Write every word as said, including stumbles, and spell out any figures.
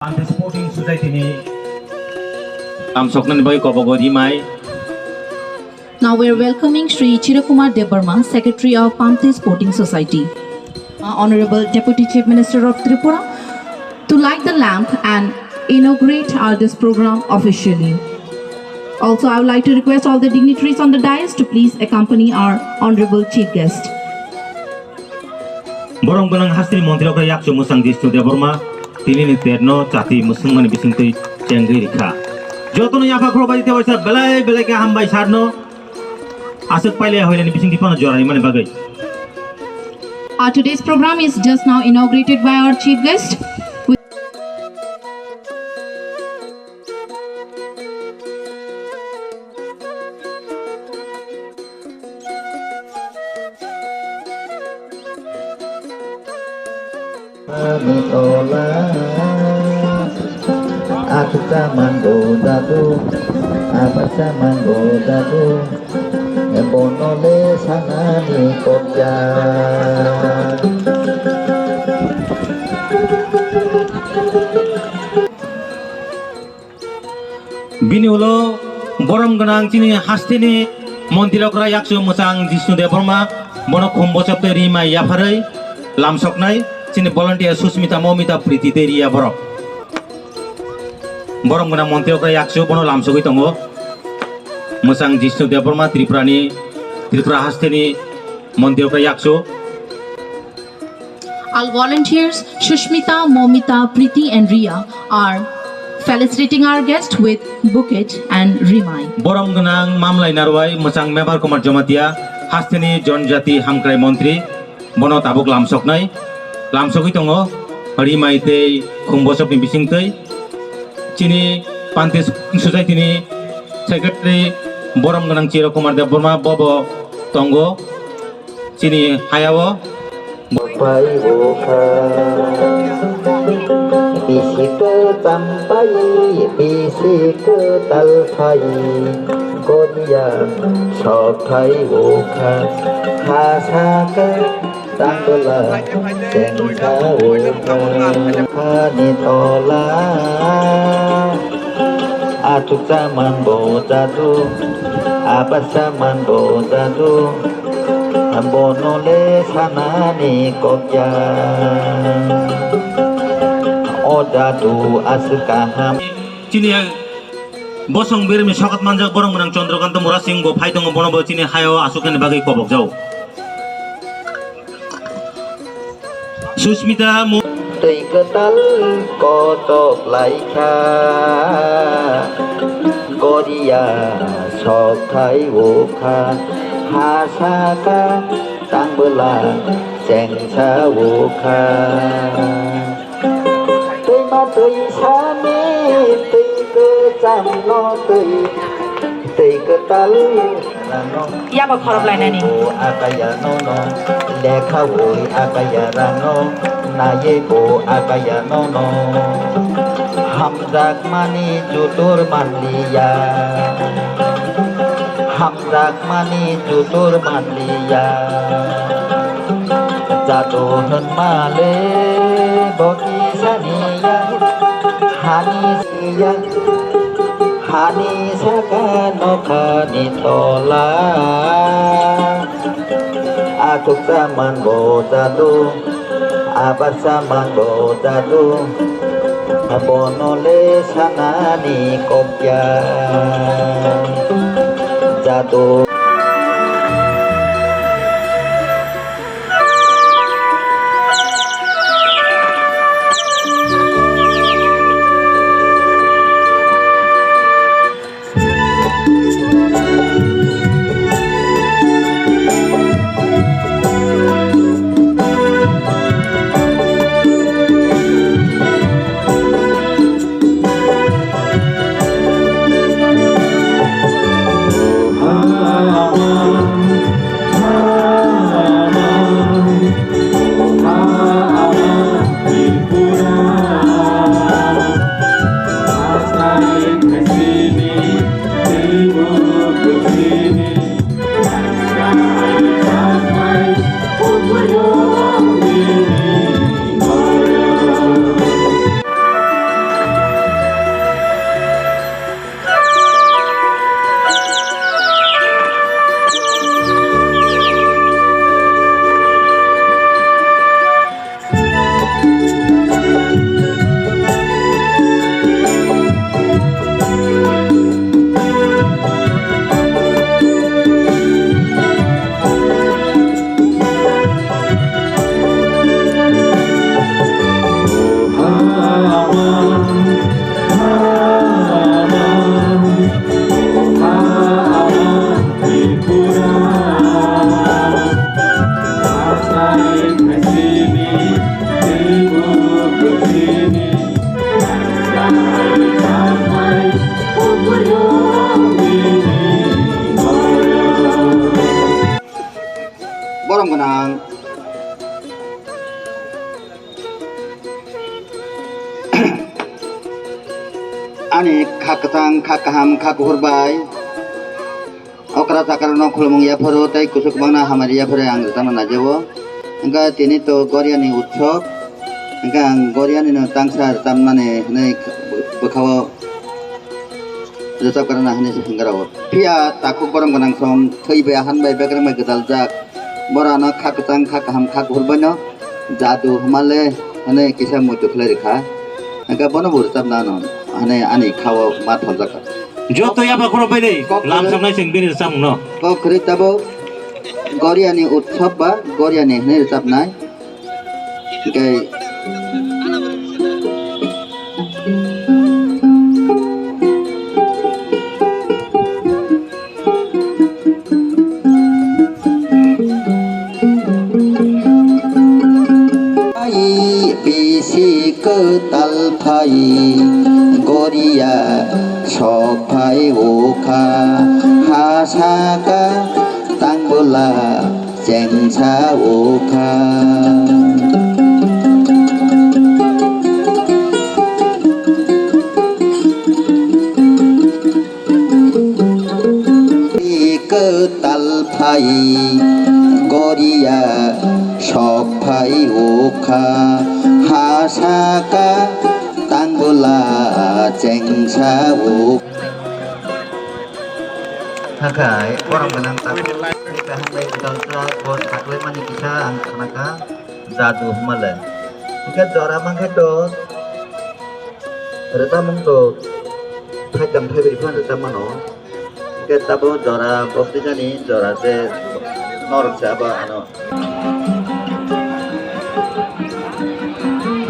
Pante Sporting Society ni lamsoknani bagwi kobogo rimai. Now we are welcoming Shri Chirakumar Debbarma, Secretary of Pante Sporting Society. Uh, Honorable Deputy Chief Minister of Tripura, to light the lamp and inaugurate our this program officially. Also, I would like to request all the dignitaries on the dais to please accompany our Honorable Chief Guest. Borom gwnang hasteni montri okra yakchu mwsang Jishnu Debbarma, tini ni terno chati mwswngmani bisingtwi chengwi rikha. Jotono yapha khulumbai tei waisa belai belai khe hambai sarno. Aswk pailaya hoilani bisingtwi phano joraimani bagwi. Our today's program is just now inaugurated by our chief guest. Ani tola, achucha mango dadu, abacha mango dadu, bono le sanani kokya. Bini ulo borom gwnang chini hasteni montri okra yakchu mwsang Jishnu Debbarma, bono khum bochop tei rimai yapharwi lamsoknai chini volunteer Susmita, Momita, Priti tei Riya borok. Borom gwnang montri okra yakchu bono lamsogwi tongo mwsang Jishnu Debbarma, Tripurani, Tripura hasteni montri okra yakchu. All volunteers, Sushmita, Momita, Priti and Riya are felicitating our guest with bouquet and rimai. Borom gwnang Mamlai Narwai, mwchang Mebar Kumar Jamatia, hasteni Jonjati Hamkrai Montri, bono tabuk lamsoknai, lamsogwi tongo, rimai tei khum bochopni bisingtwi. Chini Panti Society ni Secretary borom gwnang Chiro Kumar Debbarma bobo tongo. Chini hayao. Pai bukha, bisi kwcham pai, bisi kwtal phai, goriya sok phai bukha, ha saka tangla chengsa bukha, hani tola. Achukcha manbo jadu, abasa manbo jadu, bono le sanani kokya. O jadu aswk kaham. Chini bosong birni sokat manjak borom gwnang Chandrakanta Murasing bo phai tongo, bono bo chini hayao aswknani bagwi kobok jao. Susmita Mo- Twi kwtal kotok laikha, goriya sok thai ukha, ha saka tangbwla chengsa ukha. Twima twi sani twi kwcham no twi, twi kwtal. Yaba khorok lainani. Akaya nono, lekha wi akaya rano, naye bo akaya nono. Hamjak mani jutur manliya, hamjak mani jutur manliya. Jadu hwnma le bo kisa niya, hani siya. Hani saka nokhani tola, achukcha manbo jadu, abasa manbo jadu, bono le sanani kokya jadu. Borom gwnang. Ani kha kwthang, kha kaham, kha kuphur bai okra chakra no khulumung yapharo tei kuchuk bangna hamari yapharo ang rwchapna naijao. Hwnkhe tini to Goriani utsob, hwnkhe ang Goriani no tangsa rwchapnani hwnwi bwkhao rwchapkarna hwnwi se hwnkhe rwo. Phiya takhuk borom gwnang song thwi bai, ahan bai, bekreng bai gwdaljak. Borano kha kwchang, kha kaham, kha kuphur baino jadu hwnmale hwnwi kisa muitu khlai rwkha. Hwnkhe bono bo rwchapna ano hwnwi ani khao ma thaljakha. Joto yaba khoro bai de, kok lam kwrwi, samnai seng bini rwchapmung no. Kok kwrwi tabuk Goriani utsob ba Goriani hwnwi rwchapnai. Hwnkhe Bisi kwtal phai Goria sok phai ukha ha saka tang bwla chengsa ukha. Kwtal phai Goria sok phai ukha ha saka tang bwla chengsa ukha. Hakai borom gwnang tak. Kaham bai kwtal jora bo saklai mani kisa ang khnakha jadu hwnmale. Hwnkhe jora mankhe to rwchapmung to thaitham thaibri phano rwchapmano. Hwnkhe tabuk jora bokti jani jora je norok se abo ano.